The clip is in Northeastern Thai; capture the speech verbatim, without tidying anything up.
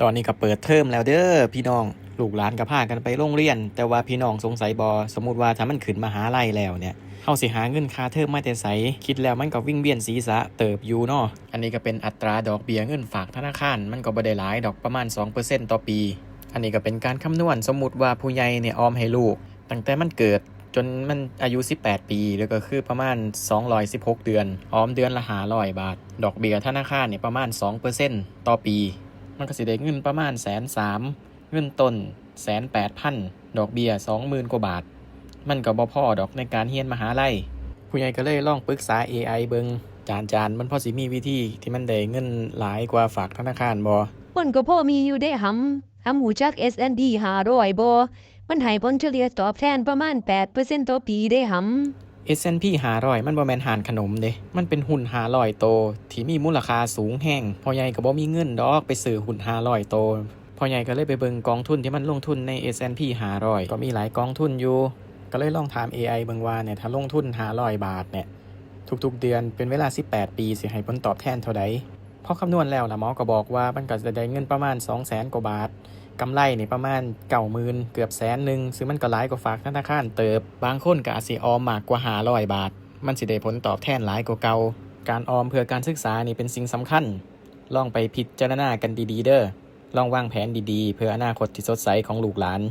ตอนนี้ก็เปิดเทอมแล้วเด้อพี่น้อง ลูกหลานก็พากันไปโรงเรียน แต่ว่าพี่น้องสงสัยบ่ สมมุติว่าถ้ามันขึ้นมหาลัยแล้วเนี่ย เฮาสิหาเงินค่าเทอมมาแต่ไส คิดแล้วมันก็วิงเวียนศีรษะเติบอยู่เนาะ อันนี้ก็เป็นอัตราดอกเบี้ยเงินฝากธนาคาร มันก็บ่ได้หลายดอก ประมาณสองเปอร์เซ็นต์ต่อปี อันนี้ก็เป็นการคำนวณ สมมุติว่าผู้ใหญ่เนี่ยออมให้ลูก ตั้งแต่มันเกิดจนมันอายุสิบแปดปี แล้วก็คือประมาณสองร้อยสิบหกเดือน ออมเดือนละห้าร้อยบาท ดอกเบี้ยธนาคารเนี่ยประมาณสองเปอร์เซ็นต์ต่อปี มันก็สิได้เงินประมาณแสนสาม เงินต้นแสนแปดพัน ดอกเบี้ยสองหมื่นกว่าบาท มันก็บ่พอดอกในการเรียนมหาลัย ผู้ใหญ่ก็เลยลองปรึกษา เอไอ เบิ่ง จานๆ มันพอสิมีวิธีที่มันได้เงินหลายกว่าฝากธนาคารบ่ มันก็พอมีอยู่เด้หำ หำฮู้จัก เอสแอนด์พี ห้าร้อยบ่ มันให้ผลเฉลี่ยตอบแทนประมาณแปดเปอร์เซ็นต์ต่อปีเด้หำ เอสแอนด์พี ห้าร้อย มันบ่แม่นฮ้านขนมเด้ มันเป็นหุ้นห้าร้อยโตที่มีมูลค่าสูงแฮง พ่อใหญ่ก็บ่มีเงินดอกไปซื้อหุ้นห้าร้อยโต พ่อใหญ่ก็เลยไปเบิ่งกองทุนที่มันลงทุนใน เอสแอนด์พี ห้าร้อย ก็มีหลายกองทุนอยู่ ก็เลยลองถาม เอไอ เบิ่งว่าเนี่ย ถ้าลงทุนห้าร้อยบาทเนี่ย ทุกๆเดือนเป็นเวลาสิบแปดปี สิให้ผลตอบแทนเท่าใด พอคำนวณแล้วล่ะ หมอก็บอกว่ามันก็จะได้เงินประมาณสองแสนกว่าบาท กำไรนี่ประมาณเก้าหมื่น เกือบแสนหนึ่ง ซึ่งมันก็หลายกว่าฝากธนาคารเติบ บางคนก็อาจสิออมมากกว่าห้าร้อยบาท มันสิได้ผลตอบแทนหลายกว่าเก่า การออมเพื่อการศึกษานี่เป็นสิ่งสำคัญ ลองไปพิจารณากันดีๆเด้อ ลองวางแผนดีๆ เพื่ออนาคตที่สดใสของลูกหลาน